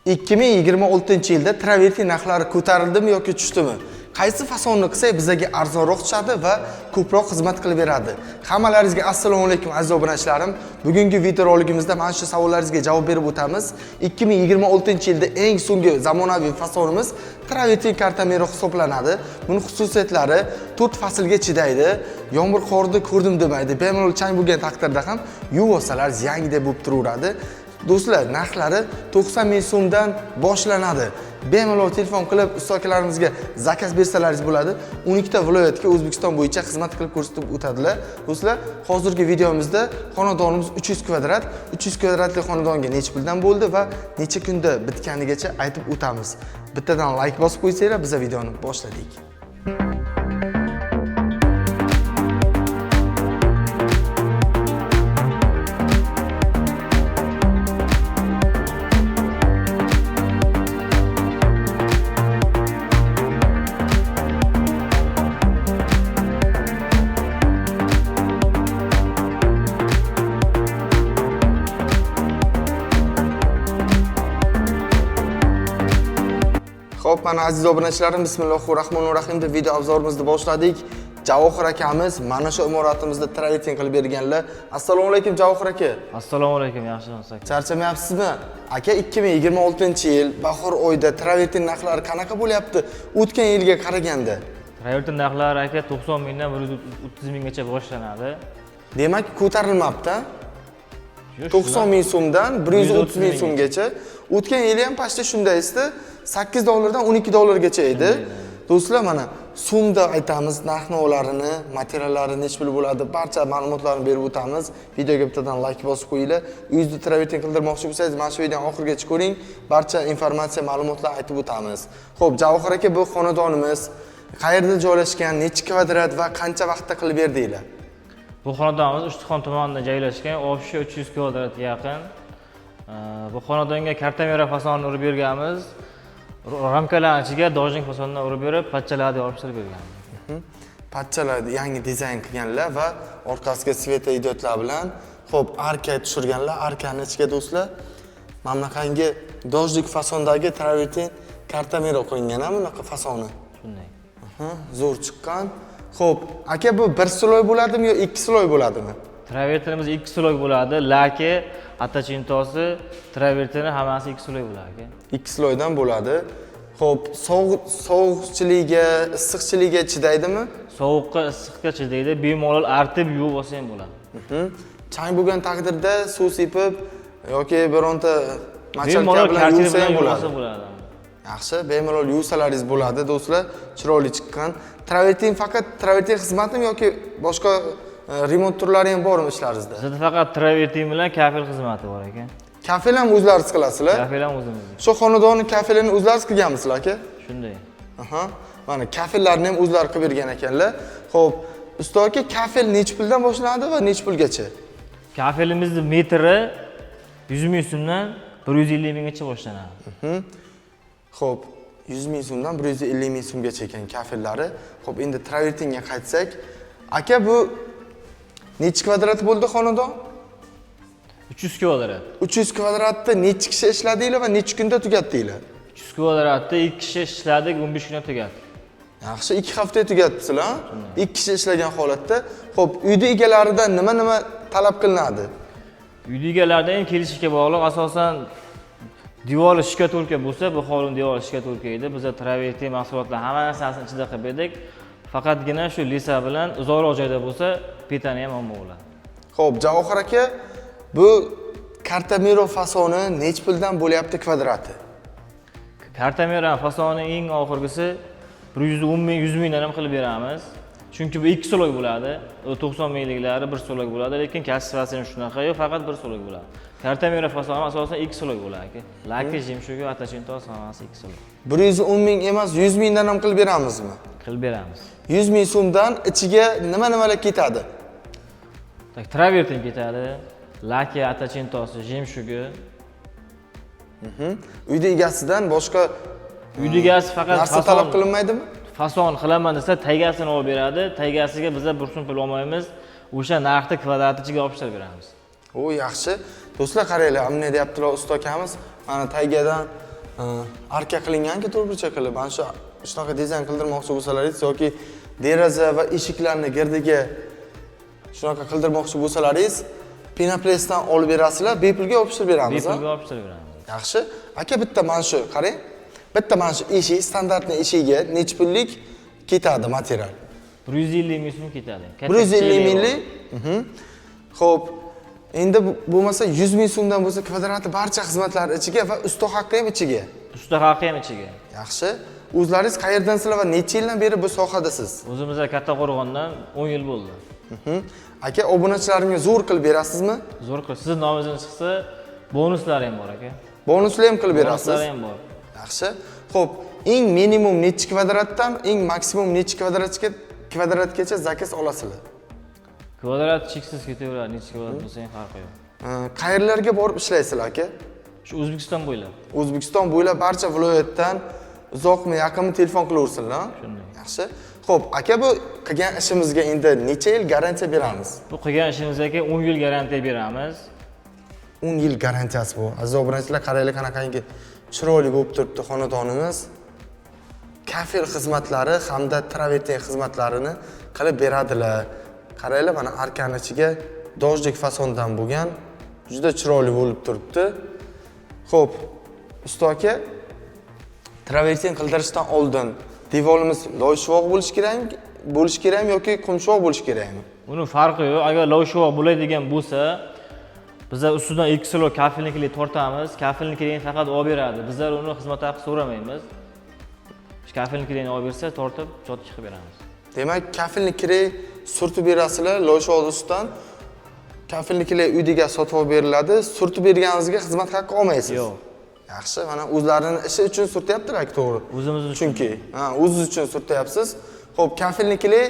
2026-yilda travertin narxlari ko'tarildimi yoki tushdimi? Qaysi fasonni qilsak bizga arzonroq tushadi va ko'proq xizmat qilib beradi? Hammalaringizga assalomu alaykum aziz obunachilarim. Bugungi videorolikimizda mana shu savollaringizga javob berib o'tamiz. 2026-yilda eng so'nggi zamonaviy fasonimiz travertin kartamero hisoblanadi. Buni xususiyatlari 4 faslga chidaydi, yomg'ir qorni ko'rdim demaydi. Bemalol chang bo'lgan taqdirda ham yuvib olsalar yangidek bo'lib turaveradi. Do'stlar, narxlari 90 ming so'mdan boshlanadi. Bemalol telefon qilib usta akalarimizga zakaz bersalaringiz bo'ladi. 12 ta viloyatga O'zbekiston bo'yicha xizmat qilib ko'rsatib o'tadilar. Do'stlar, hozirgi videomizda xonadonimiz 300 kvadrat, 300 kvadratli xonadonga necha puldan bo'ldi va necha kunda bitganigacha aytib o'tamiz. Bittadan like bosib qo'ysanglar, biz videoni boshladik. Xo'p, mana aziz obunachilarim, bismillahir rohmanir rohim deb video obzorimizni boshladik. Javohir akamiz mana shu imoratimizda travertin qilib berganlar. Assalomu alaykum Javohir aka. Assalomu alaykum, yaxshimisiz aka? Charchamayapsizmi? Aka, 2026-yil bahor oyida travertin narxlari qanaqa bo'lyapti o'tgan yilga qaraganda? Travertin narxlari aka 90 mingdan 130 minggacha boshlanadi. Demak, ko'tarilmabdi. Shu 90 ming so'mdan 130 ming 130 so'mgacha. O'tgan yili ham почти shunday edi. 8 dollardan 12 dollargacha edi. Do'stlar, mana so'mda aytamiz narx-navolarini, materiallari necha pul bo'ladi, barcha ma'lumotlarni berib o'tamiz. Videoga bittadan like bosib qo'yinglar. Uyingizda travertin qildirmoqchi bo'lsangiz, mana shu videoni oxirigacha ko'ring. Barcha informatsiya, ma'lumotlar aytib o'tamiz. Xo'p, Javohir aka, bu xonadonimiz qayerda joylashgan, necha kvadrat va qancha vaqtda qilib berdinglar? Bu xonadonimiz Uchtuxon tumanida joylashgan, общий 300 kvadratga yaqin. Bu xonadonga kartamera fasonini urib berganmiz. Ramkalarning ichiga dojning fasonini urib berib, pachchalarni yopishtirib berganmiz. Parchalar yangi dizayn qilganlar va orqasiga svetodiodlar bilan, xo'p, arka tushirganlar. Arkani ichiga do'stlar mana bunaqangi dojlik fasondagi travertin kartamera qo'yingan, ha, bunaqa fasoni. Shunday. Aha, zo'r chiqqan. Xo'p, aka, bu bir sloy bo'ladimi yo ikki sloy bo'ladimi? Travertinimiz ikki sloy bo'ladi. Laki, atachintosi, travertini hammasi ikki sloy bo'ladi aka. Ikki sloydan bo'ladi. Xo'p, sovuqchilikka, issiqchilikka chidaydimi? Sovuqqa, issiqqa chidaydi, bemalol artib yuvib olsa ham bo'ladi. Chang bo'lgan taqdirda suv sepib yoki bironta machalka Bemalol bilan karcher yuvsa bilan ham yuvib bo'ladi. olsa bo'ladi. Yaxshi, bemalol yuvsalaringiz bo'ladi do'stlar, chiroyli chiqqan. Travertin faqat travertin xizmatimi yoki boshqa remont turlari ham bormi ishlaringizda? Bizda faqat travertin bilan kafel xizmati bor aka. Kafel ham o'zlaringiz qilasizlar? Kafel ham o'zimizning. Shu xonadonni kafelini o'zlaringiz qilganmisizlar aka? Shunday. Aha. Mana kafellarni ham o'zlari qilib bergan ekanlar. Xo'p, usta aka, kafel necha puldan boshlanadi va necha pulgacha? Kafelimizni metri 100 ming so'mdan 150 minggacha boshlanadi. Xo'p, 100 ming so'mdan 150 ming so'mgacha ekan kafellari. Xo'p, endi travertinga qaytsak, aka, bu necha kvadrat bo'ldi xonadon? 300 kvadrat. 300 kvadratda necha kishi ishladinglar va necha kunda tugatdinglar? 300 kvadratda 2 kishi ishladik, 15 kunda tugatdik. Yaxshi, 2 haftada tugatibsizlar, ha? 2 kishi ishlagan holatda. Xo'p, uyda egalaridan nima-nima talab qilinadi? Uyda egalaridan ham kelishiga bog'liq, asosan devori shkatulka bo'lsa, bu hovlini devori shkatulka edi. Biza travertin mahsulotlar hamma narsasini ichida qilib berdik. Faqatgina shu lisa bilan uzoqroq joyda bo'lsa, petani ham muammo bo'ladi. Xo'p, Javohir aka, bu Kartamiro fasoni necha puldan bo'lyapti kvadrati? Kartamera fasoni eng oxirgisi 110 ming, 100 mingdan ham qilib beramiz. Chunki bu ikki sloy bo'ladi. U 90 mingliklari bir sloy bo'ladi, lekin kasifasi ham shunaqa yo'q, faqat bir sloy bo'ladi. Kartamera fasoni asosan ikki sloy bo'ladi aka. Laki, jimshugi, atachintos hammasi ikki sloy. 110 ming emas, 100 mingdan ham qilib beramizmi? Qilib beramiz. 100 ming so'mdan ichiga nima-nimalar ketadi? Tak, travertin ketadi. Laki, atachintosi, jimshugi. Uyda egasidan boshqa Uyda egasi faqat narsa talab qilinmaydimi? Fason qilaman desa taygasini olib beradi. Taygasiga biza bir so'm pul olmaymiz. O'sha narxni kvadrati ichiga olib beramiz. O, yaxshi. Do'stlar, qaranglar, amne deyaptilar usta akamiz. Mana taygadan Arka qilinganki to'rtburchak qilib, mana shu shunaqa dizayn qildirmoqchi bo'lsalaringiz yoki deraza va eshiklarni girdiga shunaqa qildirmoqchi bo'lsalaringiz, penoplestdan olib berasizlar, bepulga yopishtirib beramiz, a? Bepulga yopishtirib beramiz. Yaxshi. Aka, bitta mana shu qarang. Bitta mana shu eshik, standartni eshigiga necha pullik ketadi material? 150 ming so'm ketadi. Katta 150 kichigi. minglik. Xo'p, endi bo'lmasa 100 ming so'mdan bo'lsa, kvadrati barcha xizmatlar ichiga va usta haqqi ham ichiga. Usta haqqi ham ichiga. Yaxshi. O'zlaringiz qayerdansizlar va necha yildan beri bu sohadasiz? O'zimizda Kattaqo'rg'ondan, 10 yil bo'ldi. Aka, obunachilarimga zo'r qilib berasizmi? Zo'r qilib, sizni nomingizdan chiqsa, bonuslari ham bor, aka. Bonuslar ham qilib berasiz. Bonuslari ham bor. Yaxshi. Xo'p, eng minimum nechi kvadratdan, eng maksimum nechi kvadratgacha заказ olasizlar? Kvadrat cheksiz ketaveradi, necha kvadrat bo'lsa ham farqi yo'q. Qayerlarga borib ishlaysizlar, aka? Shu O'zbekiston bo'ylab. O'zbekiston bo'ylab barcha viloyatdan uzoqmi, yaqinmi telefon qilaversinlar. Shunday. Yaxshi. Xo'p, aka, bu qilgan ishimizga endi necha yil garantiya beramiz? Bu qilgan ishimizga 10 yil garantiya beramiz. 10 yil garantiyasi bu. Aziz obunachilar, qaranglar, qanaqangi chiroyli bo'lib turibdi xonadonimiz. Kafel xizmatlari hamda travertin xizmatlarini qilib beradilar. Qaranglar, mana arkani ichiga дождик fasondan bo'lgan, juda chiroyli bo'lib turibdi. Xo'p, usta aka, travertin qildirishdan oldin devorimiz loyshuvoq bo'lishi kerakmi yoki qumshuvoq bo'lishi kerakmi? Uni farqi yo'q. Agar loyshuvoq bo'ladigan bo'lsa, bizlar ustidan 2 слой kafelniklik tortamiz. Kafelniklikni faqat olib beradi. Bizlar uni xizmat haqi so'ramaymiz. Shu kafelniklikni olib bersa, tortib, чётко qilib beramiz. Demak, kafelni kerak surtib berasizlar, loyshuvoqni ustidan kafelnikilar uydiga sotib olib beriladi. Surtib berganingizga xizmat haqqi olmaysiz. Yo'q. Yaxshi, mana o'zlarini ishi uchun surtyaptilar, to'g'ri. O'zimiz uchun. Chunki, ha, o'zingiz uchun surtyapsiz. Xo'p, kafelnikilar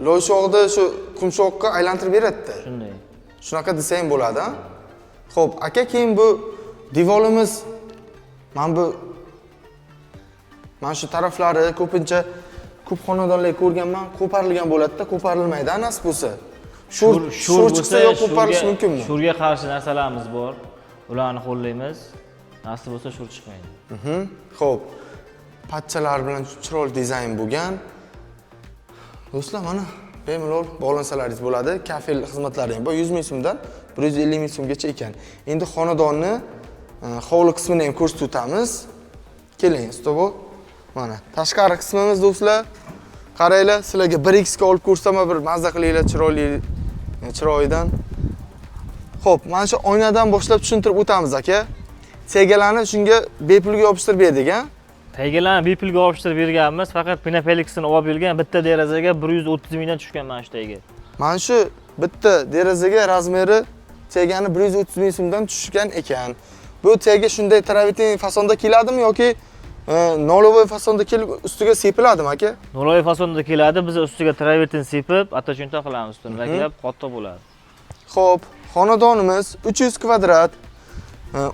loyshuvoqni shu qumshoqqa aylantirib beradi. Shunday. Shunaqa desa ham bo'ladi, ha? Xo'p, aka, keyin bu devorimiz mana shu taraflari ko'pincha ko'p xonadonlar ko'rganman, ko'parilgan bo'ladi-da, ko'parilmaydi, a, nasib bo'lsa. Sho'r chiqsa yo ko'parilishi mumkinmi? Sho'rga qarshi narsalarimiz bor. Ularni qo'llaymiz. Nasib bo'lsa, sho'r chiqmaydi. Xo'p, patchalar bilan chiroyli dizayn bo'lgan. Do'stlar, mana bemalol bog'lansalaringiz bo'ladi. Kafel xizmatlari ham bor. 100 ming so'mdan 150 ming so'mgacha ekan. Endi xonadonni hovli qismini ham ko'rsatib o'tamiz. Keling, usta. Mana tashqari qismimiz, do'stlar. Qaranglar, sizlarga 1x ga olib ko'rsataman, bir mazza qilinglar chiroyli chiroyidan. Xo'p, mana shu oynadan boshlab tushuntirib o'tamiz, aka. Tegalarni shunga bepulga yopishtirib berdik, a? Taygalarni bepulga yopishtirib berganmiz, faqat penoplexini olib bergan bitta derazaga 130 mingdan tushgan mana shu tayga. Mana shu bitta derazaga razmeri tegani 130 ming so'mdan tushgan ekan. Bu tega shunday travertin fasonda keladimi yoki нулевой fasonda kelib ustiga sepiladimi, aka? Нулевой fasonda keladi, biz ustiga travertin sepib, ata-chunta qilamiz ustini, laklab qattiq bo'ladi. Xo'p, xonadonimiz 300 kvadrat.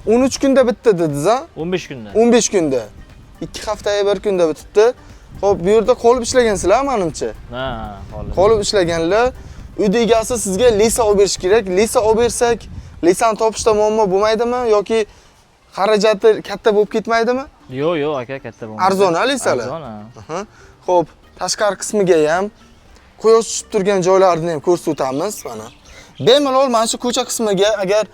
13 kunda bitdi dedingiz, a? 15 kunda. 15 kunda. 2 haftaga bir kunda bitibdi. Xo'p, bu yerda qolib ishlagansizlar, menimcha. Ha, qolib. Qolib ishlaganlar, uyda egasi sizga леса olib berish kerak. Леса olib bersak, леса ni topishda muammo bo'lmaydimi yoki xarajati katta bo'lib ketmaydimi? Yo'q, yo'q, aka, katta bo'lmaydi. Arzon, a, леса lar? Arzon, ha. Aha. Xo'p, tashqari qismiga ham quyosh tushib turgan joylarini ham ko'rsatib o'tamiz mana. Bemalol mana shu ko'cha qismiga agar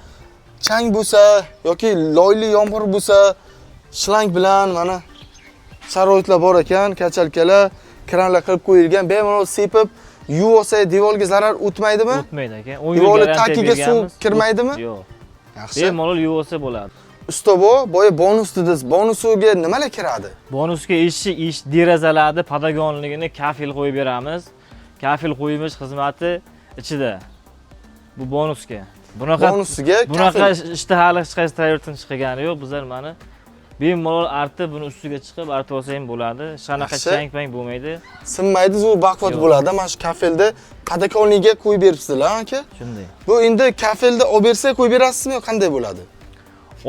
chang bo'lsa yoki loyli yomg'ir bo'lsa, shlang bilan mana sharoitlar bor ekan, качалка lar, kranlar qilib qo'yilgan. Bemalol sepib yuvib olsak, devorga zarar o'tmaydimi? O'tmaydi, aka. 10 yil Devorni garantiya tagiga suv berganmiz. kirmaydimi? Yo'q. Yaxshi. Bemalol yuvib olsa bo'ladi. Usta, bu boya bonus dedingiz. Bonusiga nimalar kiradi? Bonusga eshik, ish derazalarni подоконник ini kafel qo'yib beramiz. Kafel qo'yimish xizmati ichida. Bu bonusga. Bunaqa Bonusiga bunaqa kafel. ishda hali hech qaysi travertin chiqargani yo'q. Bizlar mana bemalol artib, buni ustiga chiqib artib olsa ham bo'ladi. Hech qanaqa Yaxshi. chang pang bo'lmaydi. Sinmaydi, zo'r baquvvat Yo'q. bo'ladi. Mana shu kafelda подоконник ga qo'yib beribsizlar, aka. Shunday. Bu endi kafelda olib bersa qo'yib berasizmi yo qanday bo'ladi?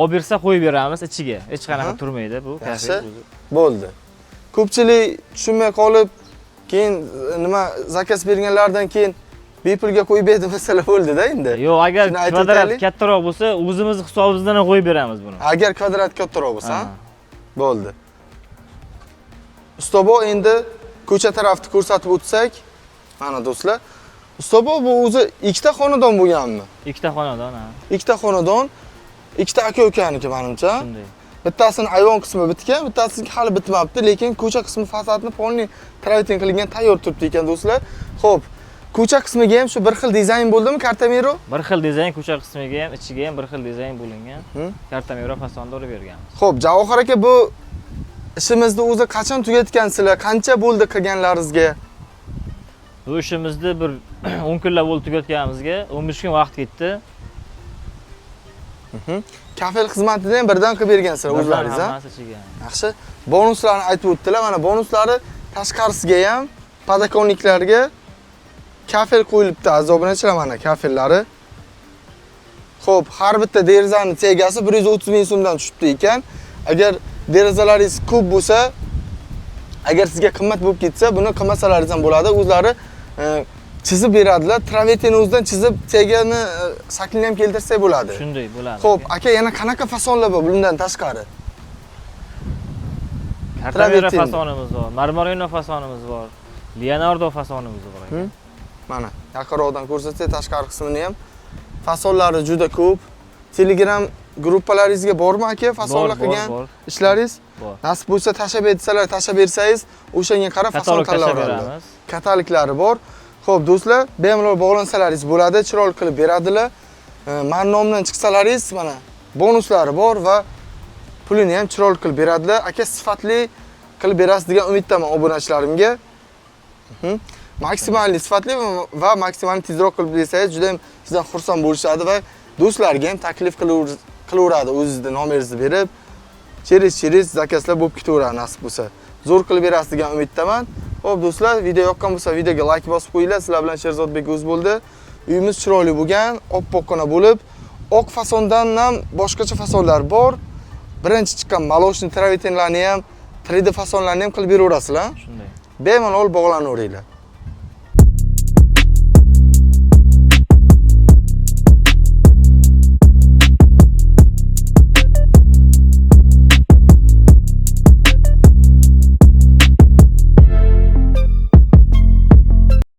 Olib bersa qo'yib beramiz ichiga. Hech qanaqa turmaydi bu Yaxshi. kafel o'zi. Bo'ldi. Ko'pchilik tushunmay qolib, keyin nima заказ berganlaridan keyin bepulga qo'yib berdi masala bo'ldi-da endi. Yo'q, agar Shuni aytib kvadrat o'taylik. kattaroq bo'lsa, o'zimiz hisobimizdan ham qo'yib beramiz buni. Agar kvadrat kattaroq bo'lsa, Ha. Bo'ldi. Ustobo, endi ko'cha tarafni ko'rsatib o'tsak, mana do'stlar. Ustobo, bu o'zi ikkita xonadon bo'lganmi? Ikkita xonadon, ha. Ikkita xonadon, ikkita aka ukaniki manimcha. Shunday. Bittasini ayvon qismi bitgan, bittasiniki hali bitmabdi, lekin ko'cha qismi fasadni полный travertin qilingan, tayyor turibdi ekan do'stlar. Xo'p, ko'cha qismiga ham shu bir xil dizayn bo'ldimi Kartamero? Bir xil dizayn ko'cha qismiga ham, ichiga ham bir xil dizayn bo'lingan. Kartamero fasonda urib berganmiz. Xo'p, Javohir aka, bu ishimizni o'zi qachon tugatgansizlar? Qancha bo'ldi qilganlaringizga? Bu ishimizni bir 10 kunlab bo'ldi tugatganimizga, 15 kun vaqt ketdi. Kafel xizmatini ham birdan qilib bergansizlar Birdan o'zlaringiz, ha? hammasi ichiga. Yaxshi. Bonuslarni aytib o'tdilar. Mana bonuslari tashqarisiga ham подоконник larga kafel qo'yilibdi, aziz obunachilar, mana kafellari. Xo'p, har bitta derazani tegasi 130 ming so'mdan tushibdi ekan. Agar derazalaringiz ko'p bo'lsa, agar sizga qimmat bo'lib ketsa, buni qilmasalaringiz ham bo'ladi. O'zlari chizib beradilar. Travertin o'zidan chizib, tegani shaklini ham keltirsak bo'ladi. Shunday bo'ladi. Xo'p, aka, yana qanaqa fasonlar bor bundan tashqari? Kartamero Travertin. Fasonimiz bor, Marmorino fasonimiz bor, Leonardo fasonimiz bor aka. Mana yaqinroqdan ko'rsatsak tashqari qismini ham, fasonlari juda ko'p. Telegram gruppalaringizga bormi aka fasonlar Bor, bor, qilgan bor. ishlaringiz? Bor. Nasib bo'lsa tashlab bersalar, tashlab bersangiz, o'shanga qarab fason Katalog tashlab tanlayveradilar. beramiz. Kataloglari bor. Xo'p, do'stlar, bemalol bog'lansalaringiz bo'ladi, chiroyli qilib beradilar. Mani nomimdan chiqsalaringiz, mana bonuslari bor va pulini ham chiroyli qilib beradilar. Aka, sifatli qilib berasiz degan umiddaman obunachilarimga. Maksimalli sifatli va maksimal tezroq qilib bersangiz, juda ham sizdan xursand bo'lishadi va do'stlarga ham taklif qilaveradi, o'zizni nomeringizni berib, через через заказ lar bo'lib ketaveradi nasib bo'lsa. Zo'r qilib berasiz degan umiddaman. Xo'p, do'stlar, video yoqqan bo'lsa, videoga like bosib qo'yinglar. Sizlar bilan Sherzodbek o'z bo'ldi. Uyimiz chiroyli bo'lgan, oppoqqina bo'lib, oq fasondan ham boshqacha fasonlar bor. Birinchi chiqqan молочный travertinlarni ham, 3D fasonlarni ham qilib beraverasizlar. Shunday. Bemalol bog'lanaveringlar.